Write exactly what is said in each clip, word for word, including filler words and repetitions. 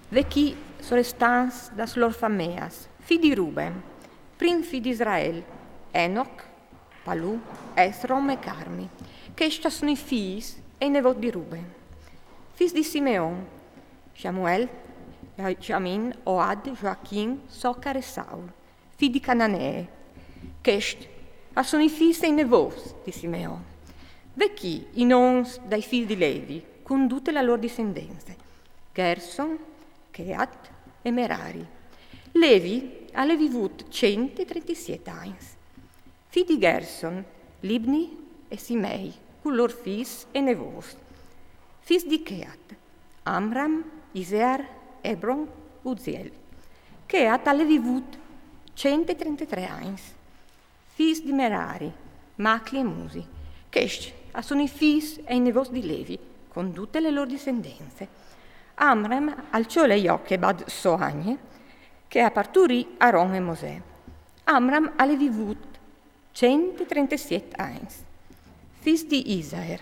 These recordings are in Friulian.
Ve chi so restants das lôr fameas: fi di Ruben, prin fi di Israel, Enoc, Palù, Esrom e Carmi. Chescj a son i fîs e i nevots di Ruben. Fîs di Simeon: Samuel, Benjamin, Oad, Joachim, Socar e Saul, fi di Cananee. Chescj a son i fîs e i nevots di Simeon. Ve chi i nons dai fîs di Levi, cun dute la lôr discendence: Gerson, Cheat e Merari. Levi al è vivût cent e trentesiet agns. Fi di Gerson: Libni e Simei, cui lôr fîs e nevots. Fîs di Cheat: Amram, Isear, Ebron, Uziel. Cheat al è vivût cent e trentetrê agns. Fîs di Merari: Macli e Musi. Chescj a son i fîs e i nevots di Levi, cun dute la lôr discendence. Amram al cjolè Jochebad, sô agne, che e à parturît Aron e Mosè. Amram al è vivût cent e trentesiet agns. Fîs di Isaer: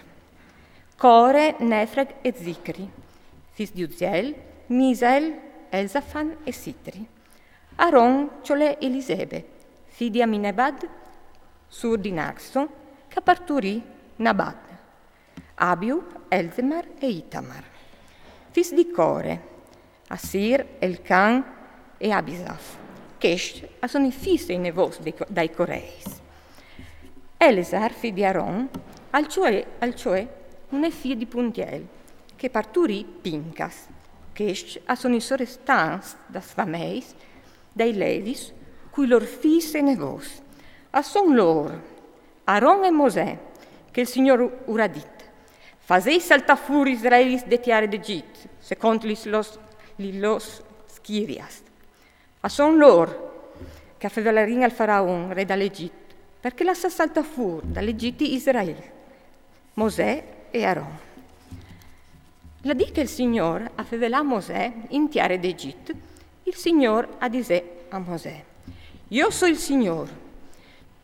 Core, Nefreg e Zicri. Fîs di Uziel: Misael, Elzafan e Sitri. Aron cjolè Elisebe, fi di Aminebad, sûr di Naxon, che e à parturît Nabad, Abiu, Elzemar e Itamar. Fîs di Core: Assir, Elcan e Abisaf. Chescj a son i fîs e i nevots dai, dai coreis. Elesar, fi di Aron, al cjolè, al cjolè une fie di Putiel, che e à parturît Pincas. Chescj a son i sorestants das fameis dai Levis, cui lôr fîs e nevots. A son lôr Aron e Mosè, che il Signôr ur à dit: Fasêt saltâ fûr i israelits de tiere d'Egjit, secont lis lôr, lis lôr schirias. A son lôr che a fevelarìn al faraon, re dal Egjit, par che al lasse saltâ fûr dal Egjit Israel, Mosè e Aron. La dì che il Signôr al à fevelât Mosè in tiere d'Egjit, il Signôr al disè a Mosè: Jo o soi il Signôr.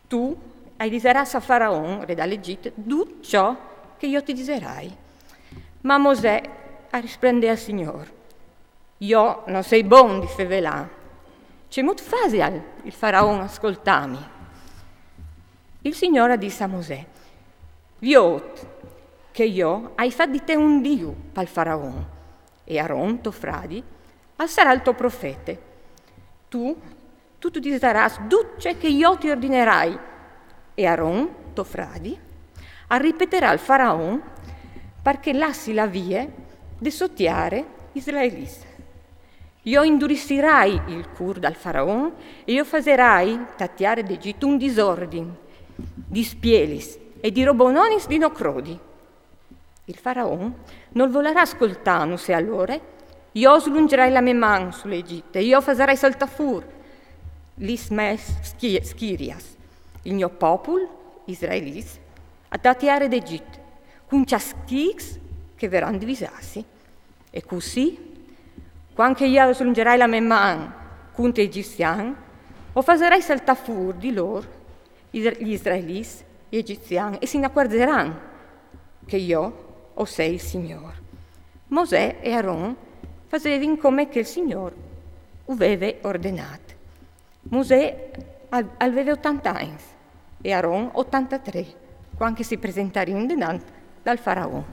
Tu i disarâs al faraon, re dal Egjit, dut çò che jo ti disarai. Ma Mosè al risplendè al Signôr: Jo no soi bon di fevelâ. Cemût fasial il faraon a scoltâmi? Il Signôr al dîs a Mosè: Viôt che jo o ai fat di te un Diu pal faraon, e Aron, to fradi, al sarà il to profete. Tu, tu, tu disarâs dut ce che jo ti ordinerai, e Aron, to fradi, al ripeterà al faraon par che al lassi lâ vie de sô tiere i israelits. Jo o indurissirai il cûr dal faraon e jo o fasarai ta tiere d'Egjit un disordin di spielis e di robononis di no crodi. Il faraon nol volarà scoltâ, se alore jo o slungiarai la mê man sul Egjit e jo o fasarai saltâ fûr lis mês schi-, schirias, il gno popul, i israelits, ta tiere d'Egjit, cun chescj che a veran divisâsi. E cussì, cuant che jo o slungiarai la mê man cuntri i egizians, o fasarai saltâ fûr di lôr i, i israelits, i egizians, e si inacuarzeran che jo o soi il Signôr. Mosè e Aron a fasevin come che il Signôr ur veve ordenât. Mosè al, al veve otante agns e Aron otantetrê, cuant che si presentarìn denant dal faraon.